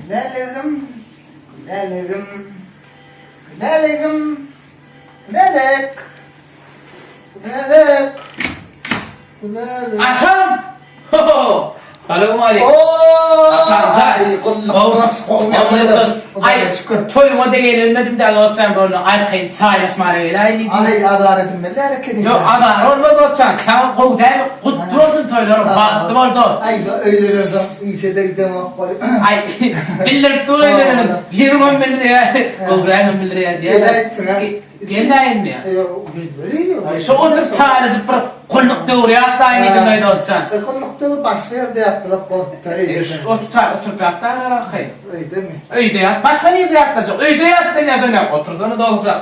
Gülälegim, gülälegim, gülälegim, gülälek, gülälek, gülälek. Atam! Ho-ho! Salowmaleýkim. Atamjan. Aý, toýuňa-da gelbilmedim dä dostjan boldy. Arkaýyn çaýlaşmana geläýin diýdim. Aý, azar edilmeli däl ekeniň. Ýok, azar bolmaz dostjan. Saňa gowy däl, gutly bolsun toýlaryň, bagtly bol dost. Aý, öýlenemsoň işe-de gidemok goý. Aý, bildirip dur öýleneniň. Ýüzüňem bildirýär, göwräňem bildirýär diýýär. Geläýipsiň-ä. Geläýinmi? Ýok, gelmeli. Aý, şo oturyp çaýlaşyp bir gulluk döwri ýatlaýyn diýdim aý dostjan. E, gulluk döwri başga ýerde ýatlasak bolupdyr. Şu otuta oturyp ýatlaýyn arkaýyn. Öýdemi? Öýde ýat, başga nirde ýatlajak? Öýde ýatlanýar şonda. Otursana dostjan.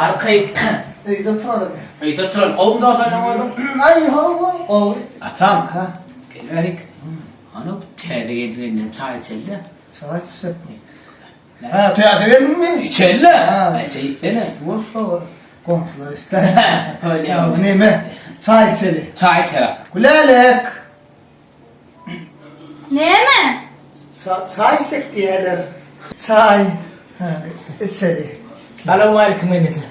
Arkaýyn. Öýde oturalyň. Öýde oturaly. Gowumy dost oýnaň özüň? Aý, hawa, gowy. Atam. Gel bärik. Hany bu täze gelin elinden çaý içeli-de. Çaý içsekmi? Hä, täze gelinmi? İçeli. Ha, şeýtsene. Boş hawa. Goňşular işte. Öyle. Neme? Çaý içeli. Çaý içer ata. Gülälek. Näme? Çaý içsek diýerler. Çaý. Ha, içeli. Salowmaleýkim eneje.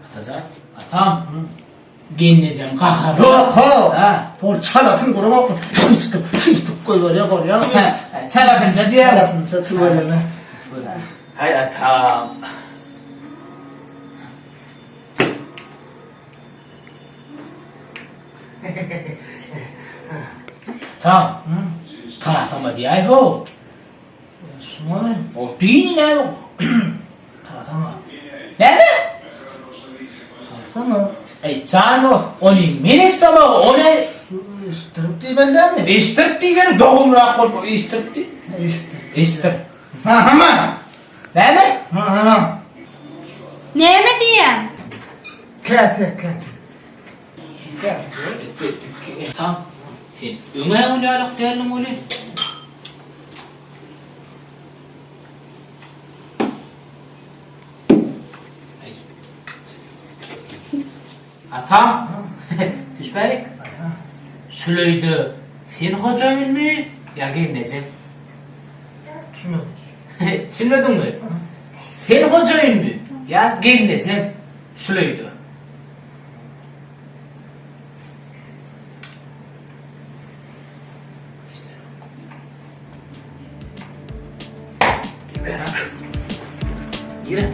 Atajan, atam. Gelnejem gaharly. Ýok, ha. Ha. Ol çalasyn gurup, çyçdyk, çyçdyk goýberýär, gorýaňmy? Çalasynja diýýär. Çalasynja tüweleme. Haý atam. Atam. Tasama diýäý ho. Şuňa O diý näme? Tasama. Näme? Tasama. Ey jan dost, ony men eşdemok, ony Eşitdirip diýmeli dälmi? Eşitdirip diýsene, dogumrak bolup eşitdirip diý. Eşitdir. Eşitdir. Tasama. Näme? Tasama. Näme diýýäň? Käse, käse. Käse. Tam, sen öňä günälak däldiň weli. Atam, düşmälik. Şul öýde sen hojaýynmy ýa gelnejeň? Düşünmedim. Düşünmediňmi? Sen hojaýynmy ýa gelnejeň şul öýde? Nire?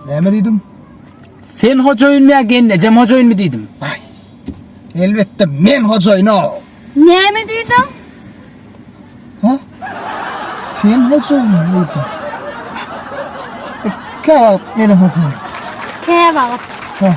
Näme diýdiň? Sen hojaýynmy ýa gelnejem hojaýynmy diýdim. Aý. Elbetde men hojaýyn-ow. Näme diýdiň? Ha? Sen hojaýynmy diýdim. E, Käwagt menem hojaýyn. Käwagt. Ha.